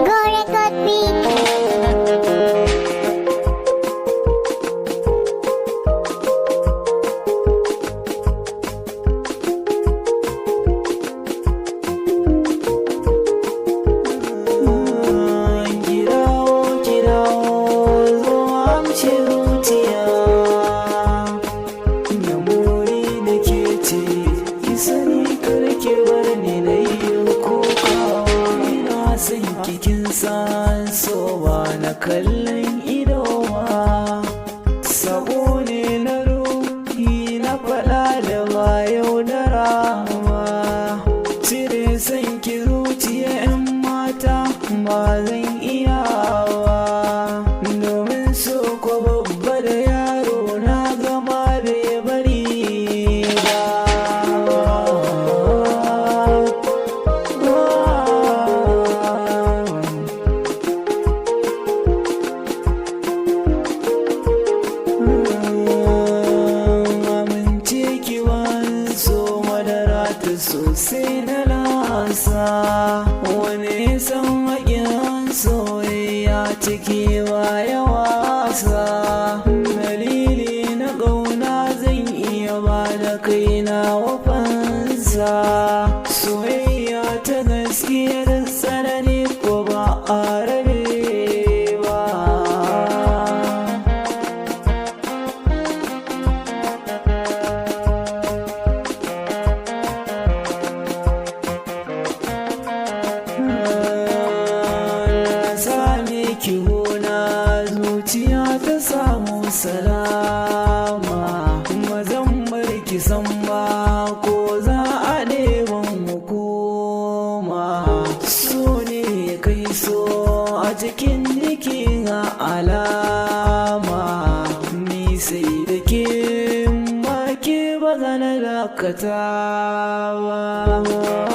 Go record beat. Kirawo, kirawo, zo amshe zuciya. Da muri da ke ce, ki sani karke bar ni na yi kokawa. Ina son kikin san so ba na kallon ido ba. Sabo ne na ruhi na faɗa da ba yaudara ba. Cire son ki zuciya 'yan mata ba zan iya ba. Domin so ko babba da yaro na gama bai bari ba. Amince ki ban so madara ta sosai na lasa. Wani san haƙin soyayya ciki ba ya wasa. Dalili na ƙauna zan iya ba da kaina wa fansa. Soyayya ta gaskiya da tsanani ko ba a rabe ba. Same ki gona, zuciya ta samu salama. Mazan barki san ba ko za a ɗeban hukuma. So ne kai so a cikin jikin alama. Ni sai da ke ma ke ba zana dakata ba.